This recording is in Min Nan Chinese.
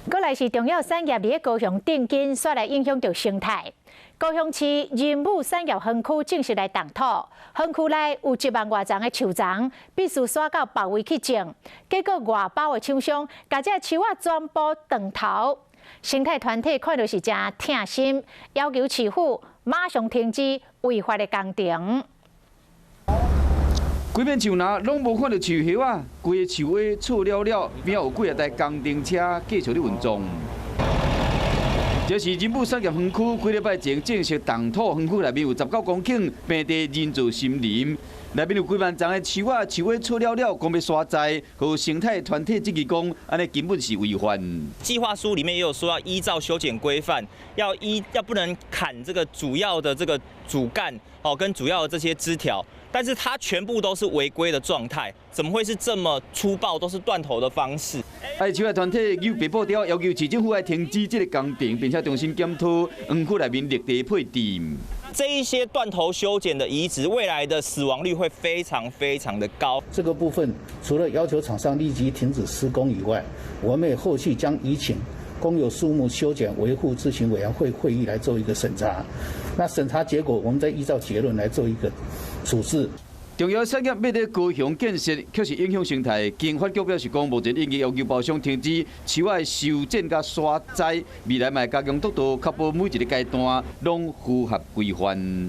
閣來是重要產業佇咧高雄鎮緊，煞來影響著生態。高雄市仁武產業園區正式來動土，園區內有1萬外叢的樹叢，必須徙到別位去種。結果外包的廠商共這樹仔全部斷頭，生態團體看著是誠疼心，要求市府馬上停止違法的工程。規片樹林攏無看著樹葉仔，規个樹尾錯了了，邊仔有幾若台工程車繼續咧運送。這是仁武產業園區幾禮拜前正式動土，園區內面有19公頃平地人造森林，內面有幾萬叢的樹仔，樹尾錯了了，講欲徙栽，予生態團體質疑講，按呢根本是違法。計劃書裡面也有說要依照修剪規範，要不能砍這個主要的這個主幹哦，跟主要的這些枝條。但是它全部都是違規的狀態，怎麼會是這麼粗暴，都是斷頭的方式？愛樹仔團體扭白布條，要求市政府愛停止這个工程，並且重新檢討園區內面綠地配置。這一些斷頭修剪的移植，未來的死亡率會非常非常的高。這個部分除了要求廠商立即停止施工以外，我們也後續將移請公有樹木修剪維護諮詢委員會會議來做一個審查。那審查結果，我們再依照結論來做一個處置。重要產業欲佇高雄建設，卻是影響生態。經發局表示講，目前已經要求包商停止樹仔修剪佮徙栽，未來嘛會加強督導，確保每一个階段攏符合規範。